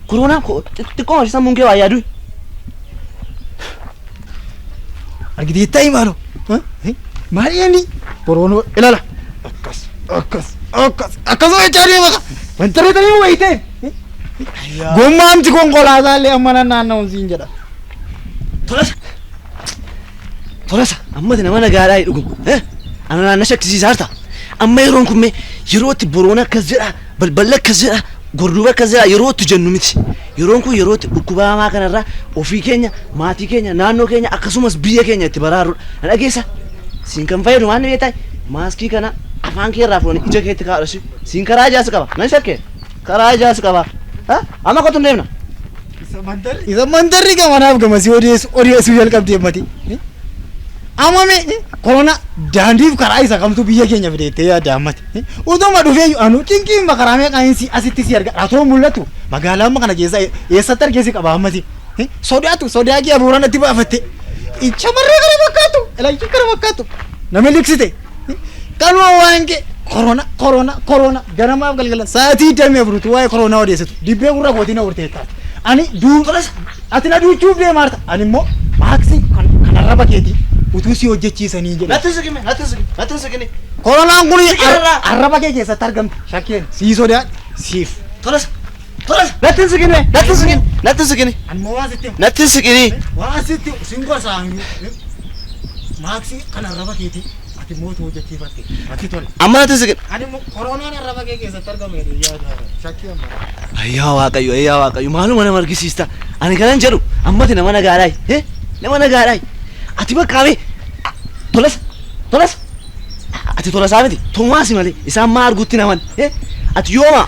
Koronaa xixiqqoo sammuun kee waa yaadu. Argitee ta'i maaloo? Maal inni? Boroonoo ilaala. Akkas akkas akkas akkasuma jechaa deema. Wanta reetanii wayitee. Gommaamti konkolaataa illee amma nan naanna'uun siin jedha. Tolasa. Tolasa ammati nama nagaadhaa hin dhugu. Ana naanna shakkisiisaa jirta. Amma yeroon kun mee yeroo itti boroon akkas jedha balballi akkas jedha gorduuba akkas jedha yeroo itti jennu miti. Yeroon kun yeroo itti dhukkuba hamaa kanarraa ofii keenya maatii keenya naannoo keenya akkasumas biyya keenya itti baraarudha. Na dhageessa? Siin kan fayyadu maal ni beektaa? Maaskii kana afaan kee irraa fuudhanii ija keetti kaa'udha. Siin karaa ijaas qaba. Nan shakkee? Karaa ijaas qaba. Amma kottu hin deemna. Isa mandarri gamanaaf gamasii odeessu odeessuu jalqabdee mati. Amma mee korona daandiif karaa isa kamtu biyya keenya fideettee yaadda ammati. Utuma dhufee anu cinqiin makaraa meeqaan si asitti si arga atoo mul'atu magaalaa amma kana keessa eessatti argee si qaba ammati. Sodaatu sodaa kee abuuraan itti baafatte. Shamarree kana fakkaatu ilaalchi kana fakkaatu nama liqsite. Kanuma waan kee korona korona korona ganamaaf galgala sa'aatii damee afuritu waa'ee koronaa odeessitu dibbee gurra kootiin na hortee taate. Ani duu ati na duuchuuf deemaarta ani immoo maaksii kan arraba keetii utuu si hojjechiisanii jedhe. Natti siqime natti siqime natti siqime. Koronaan kun arraba kee keessatti argamti shakkeen sii sodaa siif. Tolasa tolasa natti siqime natti siqime natti siqime Ani immoo waan sitti natti siqini. waan sitti sin gorsa maaksii kan arraba keetii ati immoo utuu hojjechiifatte ati tole. Amma natti siqime. Ani immoo koronaan arraba kee keessatti argame yaada shakkii amma. Ayyaa Waaqayyo ayyaa Waaqayyo maaluma nama argisiista. Ani kanan jedhu ammati nama nagaadhaayi. Nama nagaadhaayi. Ati bakka mee tolasa tolasa ati tolasaa miti Toomaasi malee isaan maa arguutti naman. Ati yooma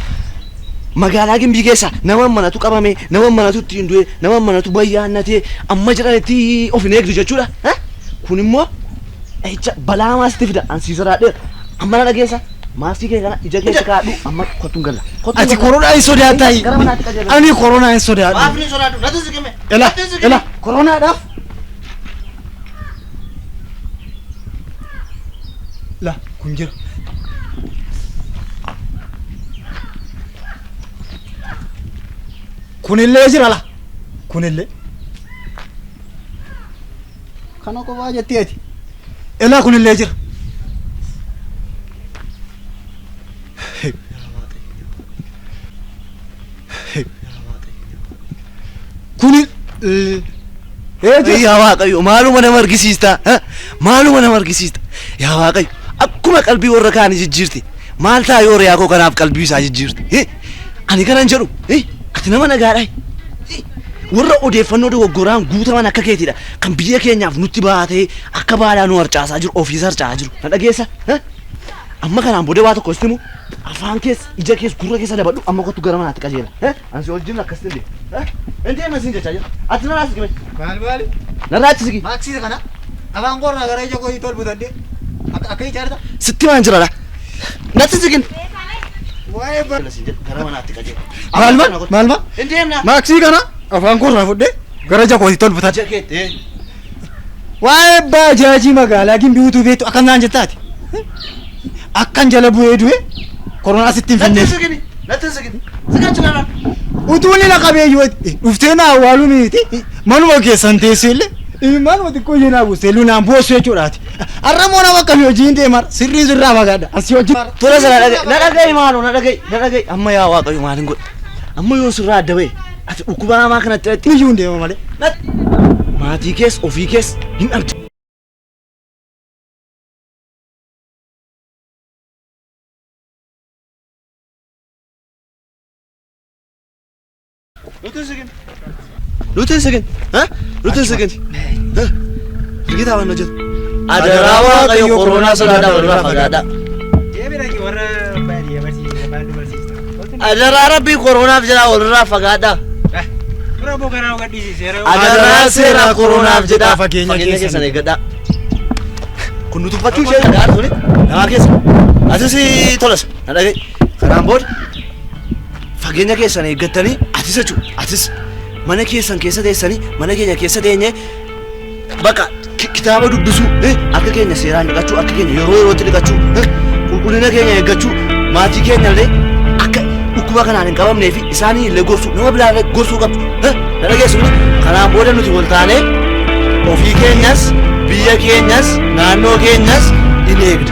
magaalaa Gimbii keessa nama manatu qabame nama manatu ittiin du'e nama manatu bayyaannatee amma jedhanitti of hin eegdu jechuudha. Kun immoo balaa hamaa sitti fida an sii sodaadheera. Amma na dhageessa maaskii kee kana ija keessa kaa'adhu amma kottuun galla. Ati koronaa hin sodaataayi. Gara manaatti qajeelaa. Ani koronaa hin sodaadhu. Maaf hin sodaadhu natti siqime. Ela ela koronaadhaaf. La kun jira. Kunillee jira la. Kunillee. Kana qofaa jettee ati. Ela kunillee jira. Kuni Yaa Waaqayyo maaluma nama argisiista maaluma nama argisiista yaa Waaqayyo akkuma qalbii warra kaanii jijjiirte maal ta'a yoo riyaa koo kanaaf qalbii isaa jijjiirte ani kanan jedhu ati nama nagaadhaa warra odeeffannoo dogoggoraan guutaman akka keetiidha kan biyya keenyaaf nutti baatee akka baalaa nu harcaasaa jiru ofiis harcaasaa jiru na dhageessa amma kanaan booda waa tokko sitti himu afaan keessa ija keessa gurra keessa dabadhu amma kottu gara manaatti qajeela ani si wajjin akkasitti hin deemu hin deemna siin jechaa jira ati narraa siqime Maal maali? narraa achi siqi Maaksii kana afaan koorraa gara ija kootii tolbu dandee akka ijaarta. sitti waan jira natti siqin Waa'ee ba. gara manaatti qajeela Maal maal maal maal? hin deemna Maaksii kana afaan koorraa fudhee gara ija kootii tolbu ija keetti Waa'ee baajaajii magaalaa Gimbii utuu beektu akkan naan jettaati. Akkan jala bu'ee du'e koronaa sitti hin natti finneef. siqini natti siqini siqachi narraa Utuu inni laqabee yoo dhuftee na awwaaluu miti manuma keessan teessee illee manuma xiqqoo ishee naa buustee illee naan boossu jechuudhaati. Har'a immoo nama akkamii hojiin deemaa sirrii sirraa fagaadha. Asii hojii. Tolasa na dhaga'i na dhaga'i maaloo na dhaga'i na dhaga'i amma yaa Waaqayyo maalin godha amma yoo sirraa adda ba'e ati dhukkuba hamaa kanatti dhaqxi Iyyuu hin deema malee. maatii kees ofii kees hin dhabdu. Nuti siqin. Nuti siqin. Nuti siqin. Argitaa waan hojjetu. Adaraa Waaqayyo koronaa sodaadhaa walirraa fagaadhaa. Deebiin warra baadiyyaa barsiisa baaduu barsiista. Adaraa Rabbii koronaaf jedhaa walirraa fagaadhaa. Dura boo garaa gadhiisise yeroo. Adaraa seeraa koronaaf jedhaa Fageenya keessan eeggadhaa. Kun nu tuffachuu ishee dhagaa tuni namaa keessa. Atis tolasa na dhaga'i. Kanaan booda fageenya keessan eeggattanii atis jechuudha atis mana keessan keessa teessanii mana keenya keessa teenyee bakka kitaaba dubbisuu harka keenya seeraan dhiqachuu harka keenya yeroo yerootti dhiqachuu qulqullina keenya eeggachuu maatii keenya illee akka dhukkuba dhukkuba kanaan hin qabamnee fi isaanii illee gorsuu nama biraa illee gorsuu qabdu. Na dhageessu miti? Kanaan booda nuti wal taanee ofii keenyas biyya keenyas naannoo keenyas in eegna.